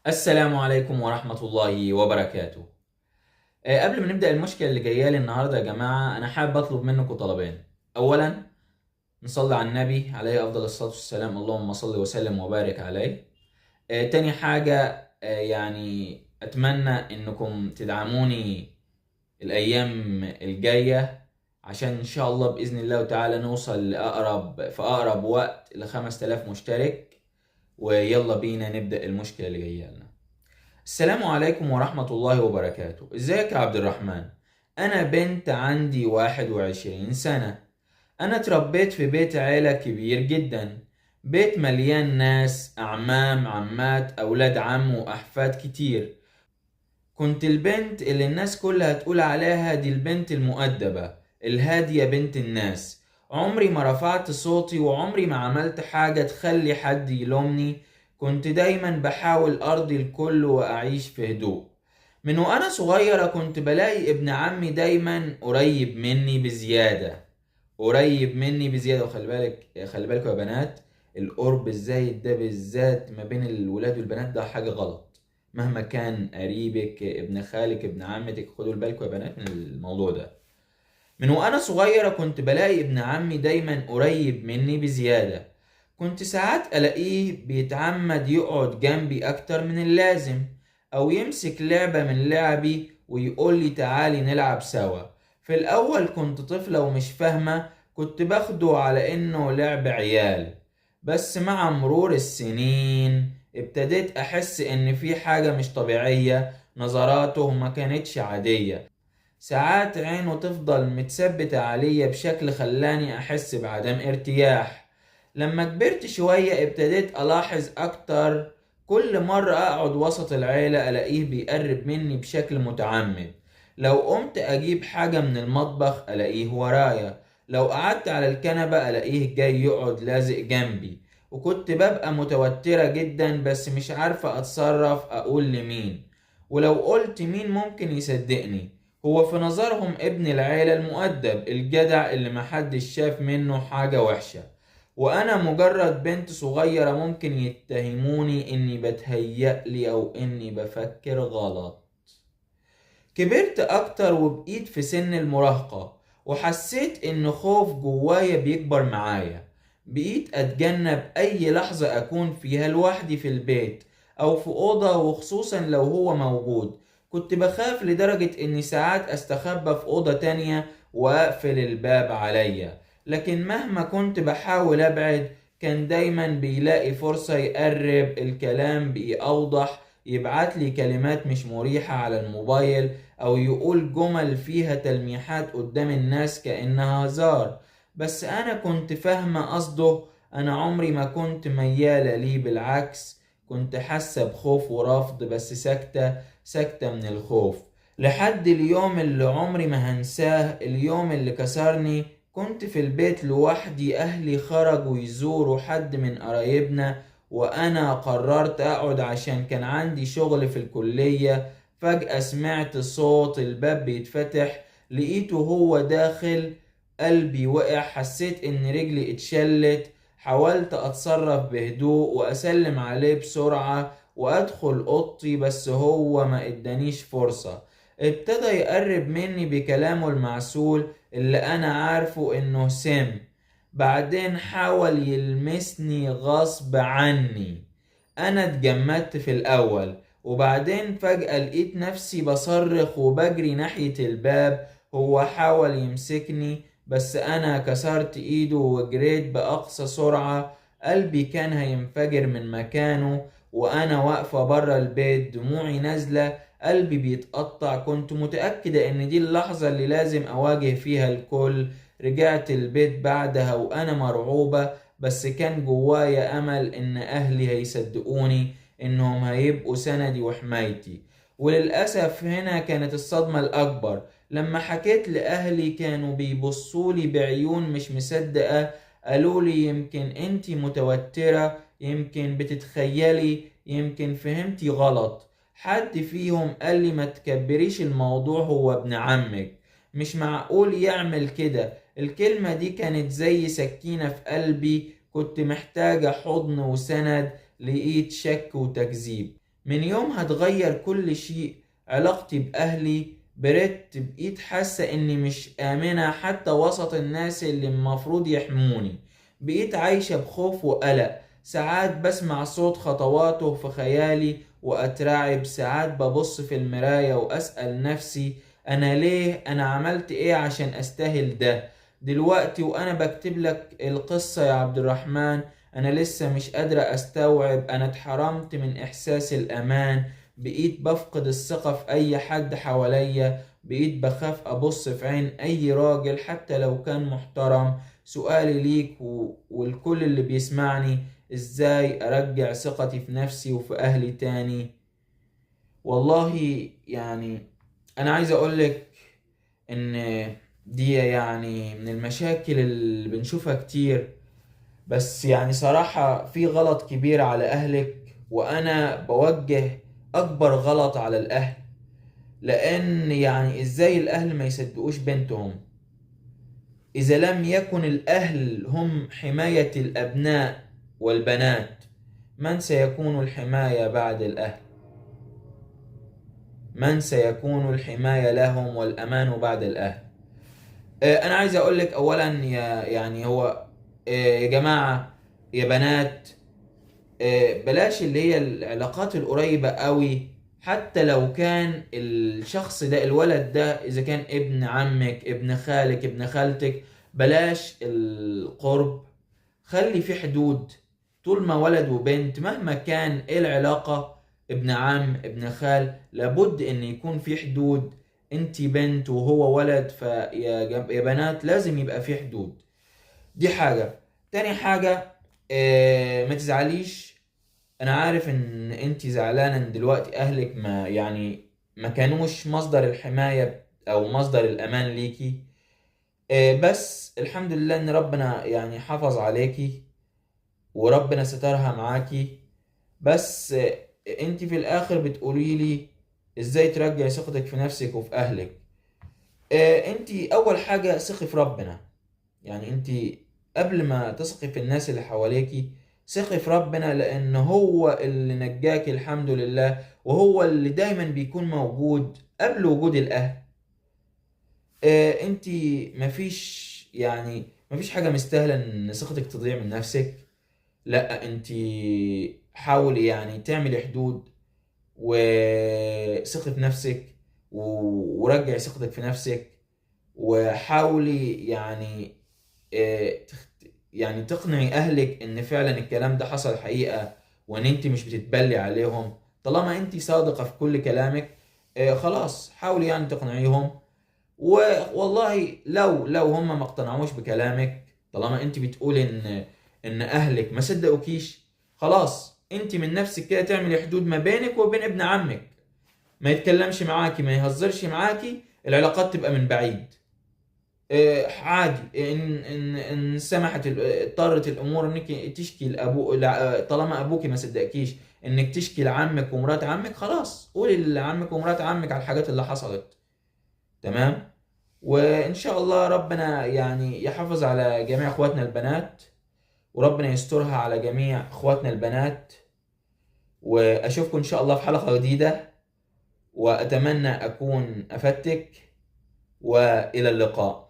السلام عليكم ورحمة الله وبركاته. قبل ما نبدأ المشكلة اللي جاية لي النهاردة يا جماعة، أنا حابب أطلب منكم طلبين. أولا، نصلي على النبي عليه أفضل الصلاة والسلام، اللهم صل وسلم وبارك عليه. تاني حاجة، أتمنى إنكم تدعموني الأيام الجاية عشان إن شاء الله بإذن الله تعالى نوصل في أقرب وقت ل5000 مشترك. ويلا بينا نبدأ المشكلة اللي جاية لنا. السلام عليكم ورحمة الله وبركاته. ازيك يا عبد الرحمن؟ أنا بنت عندي 21 سنة. أنا اتربيت في بيت عيلة كبير جدا، بيت مليان ناس، أعمام، عمات، أولاد عم وأحفاد كتير. كنت البنت اللي الناس كلها تقول عليها دي البنت المؤدبة الهادية بنت الناس. عمري ما رفعت صوتي وعمري ما عملت حاجة تخلي حد يلومني. كنت دايما بحاول أرضي الكل وأعيش في هدوء. من وأنا صغيرة كنت بلاقي ابن عمي دايما قريب مني بزيادة، قريب مني بزيادة. وخلي بالك، خلي بالكوا يا بنات، القرب الزايد ده بالذات ما بين الولاد والبنات ده حاجة غلط، مهما كان قريبك، ابن خالك، ابن عمتك، خدوا بالكوا يا بنات من الموضوع ده. من وأنا صغيرة كنت بلاقي ابن عمي دايما قريب مني بزيادة. كنت ساعات ألاقيه بيتعمد يقعد جنبي أكتر من اللازم، أو يمسك لعبة من لعبي ويقول لي تعالي نلعب سوا. في الأول كنت طفلة ومش فاهمة، كنت باخده على إنه لعب عيال. بس مع مرور السنين ابتديت أحس إن في حاجة مش طبيعية. نظراته ما كانتش عادية، ساعات عينه تفضل متثبتة عليا بشكل خلاني أحس بعدم ارتياح. لما كبرت شوية ابتديت ألاحظ أكتر. كل مرة أقعد وسط العيلة ألاقيه بيقرب مني بشكل متعمد. لو قمت أجيب حاجة من المطبخ ألاقيه ورايا، لو قعدت على الكنبة ألاقيه جاي يقعد لازق جنبي. وكنت ببقى متوترة جدا، بس مش عارفة أتصرف أقول لمين، ولو قلت مين ممكن يصدقني؟ هو في نظرهم ابن العيلة المؤدب الجدع اللي محدش شاف منه حاجة وحشة، وأنا مجرد بنت صغيرة ممكن يتهموني إني بتهيألي أو إني بفكر غلط. كبرت أكتر وبقيت في سن المراهقة، وحسيت إن خوف جوايا بيكبر معايا. بقيت أتجنب أي لحظة أكون فيها لوحدي في البيت أو في أوضة، وخصوصا لو هو موجود. كنت بخاف لدرجة إني ساعات أستخبى في أوضة تانية وأقفل الباب عليا. لكن مهما كنت بحاول أبعد كان دايما بيلاقي فرصة يقرب. الكلام بقي أوضح، يبعت لي كلمات مش مريحة على الموبايل، أو يقول جمل فيها تلميحات قدام الناس كأنها هزار. بس أنا كنت فاهمة قصده. أنا عمري ما كنت ميالة ليه، بالعكس كنت حاسة بخوف ورفض، بس ساكتة ساكتة من الخوف. لحد اليوم اللي عمري ما هنساه، اليوم اللي كسرني. كنت في البيت لوحدي، أهلي خرجوا يزوروا حد من قرايبنا، وأنا قررت أقعد عشان كان عندي شغل في الكلية. فجأة سمعت صوت الباب بيتفتح، لقيته هو داخل. قلبي وقع، حسيت إن رجلي اتشلت. حاولت أتصرف بهدوء وأسلم عليه بسرعة وأدخل أوضتي، بس هو ما إدانيش فرصة. ابتدى يقرب مني بكلامه المعسول اللي أنا عارفه إنه سم. بعدين حاول يلمسني غصب عني. أنا اتجمدت في الأول، وبعدين فجأة لقيت نفسي بصرخ وبجري ناحية الباب. هو حاول يمسكني بس أنا كسرت إيده وجريت بأقصى سرعة. قلبي كان هينفجر من مكانه وأنا واقفة برا البيت، دموعي نازلة، قلبي بيتقطع. كنت متأكدة إن دي اللحظة اللي لازم أواجه فيها الكل. رجعت البيت بعدها وأنا مرعوبة، بس كان جوايا أمل إن أهلي هيصدقوني، إنهم هيبقوا سندي وحمايتي. وللأسف هنا كانت الصدمة الأكبر. لما حكيت لأهلي كانوا بيبصولي بعيون مش مصدقة. قالولي يمكن انتي متوترة، يمكن بتتخيلي، يمكن فهمتي غلط. حد فيهم قال لي ما تكبريش الموضوع، هو ابن عمك، مش معقول يعمل كده. الكلمة دي كانت زي سكينة في قلبي. كنت محتاجة حضن وسند، لقيت شك وتكذيب. من يوم هتغير كل شيء، علاقتي بأهلي بردت، بقيت حاسة اني مش آمنة حتى وسط الناس اللي المفروض يحموني. بقيت عايشة بخوف وقلق، ساعات بسمع صوت خطواته في خيالي وأترعب، ساعات ببص في المراية وأسأل نفسي أنا ليه، أنا عملت إيه عشان أستاهل ده؟ دلوقتي وأنا بكتب لك القصة يا عبد الرحمن أنا لسه مش قادرة أستوعب، أنا اتحرمت من إحساس الأمان، بقيت بفقد الثقة في أي حد حواليا، بقيت بخاف أبص في عين أي راجل حتى لو كان محترم. سؤالي ليك والكل اللي بيسمعني، إزاي أرجع ثقتي في نفسي وفي أهلي تاني؟ والله يعني أنا عايز أقولك إن دي يعني من المشاكل اللي بنشوفها كتير، بس يعني صراحة في غلط كبير على أهلك، وأنا بوجه أكبر غلط على الأهل، لأن يعني إزاي الأهل ما يصدقوش بنتهم؟ إذا لم يكن الأهل هم حماية الأبناء والبنات، من سيكون الحماية بعد الأهل؟ من سيكون الحماية لهم والأمان بعد الأهل؟ أنا عايز أقول لك أولا يا يعني هو يا جماعة يا بنات، بلاش اللي هي العلاقات القريبة قوي، حتى لو كان الشخص ده الولد ده إذا كان ابن عمك ابن خالك ابن خالتك، بلاش القرب، خلي في حدود. طول ما ولد وبنت مهما كان ايه العلاقة، ابن عم ابن خال، لابد ان يكون في حدود. انت بنت وهو ولد، فيا يا بنات لازم يبقى في حدود. دي حاجة. تاني حاجة، ما تزعليش، انا عارف ان انت زعلانة ان دلوقتي اهلك ما كانوش مصدر الحماية او مصدر الامان ليكي، بس الحمد لله ان ربنا يعني حافظ عليكي وربنا سترها معاكي. بس انت في الاخر بتقولي لي ازاي ترجعي ثقتك في نفسك وفي اهلك. انت اول حاجة ثقي في ربنا، يعني انت قبل ما تثقي في الناس اللي حواليكي ثقي في ربنا، لان هو اللي نجاكي الحمد لله، وهو اللي دايما بيكون موجود قبل وجود الاهل. انت مفيش حاجة مستاهلة ان ثقتك تضيع من نفسك، لا انت حاولي يعني تعملي حدود وثقي في نفسك ورجعي ثقتك في نفسك، وحاولي تقنعي اهلك ان فعلا الكلام ده حصل حقيقة وان انت مش بتتبلي عليهم. طالما انت صادقة في كل كلامك، خلاص حاولي تقنعيهم. والله لو هم ما اقتنعوش بكلامك، طالما انت بتقولي ان اهلك ما صدقوكيش، خلاص انت من نفسك كده تعملي حدود ما بينك وبين ابن عمك، ما يتكلمش معاكي ما يهزرش معاكي، العلاقات تبقى من بعيد. عادي ان سمحت اضطرت الامور انك تشكي لابو، طالما ابوكي ما صدقكيش انك تشكي لعمك ومرات عمك، خلاص قولي لعمك ومرات عمك على الحاجات اللي حصلت، تمام. وان شاء الله ربنا يحافظ على جميع اخواتنا البنات، وربنا يسترها على جميع اخواتنا البنات. واشوفكم ان شاء الله في حلقة جديدة، واتمنى اكون افدتك، والى اللقاء.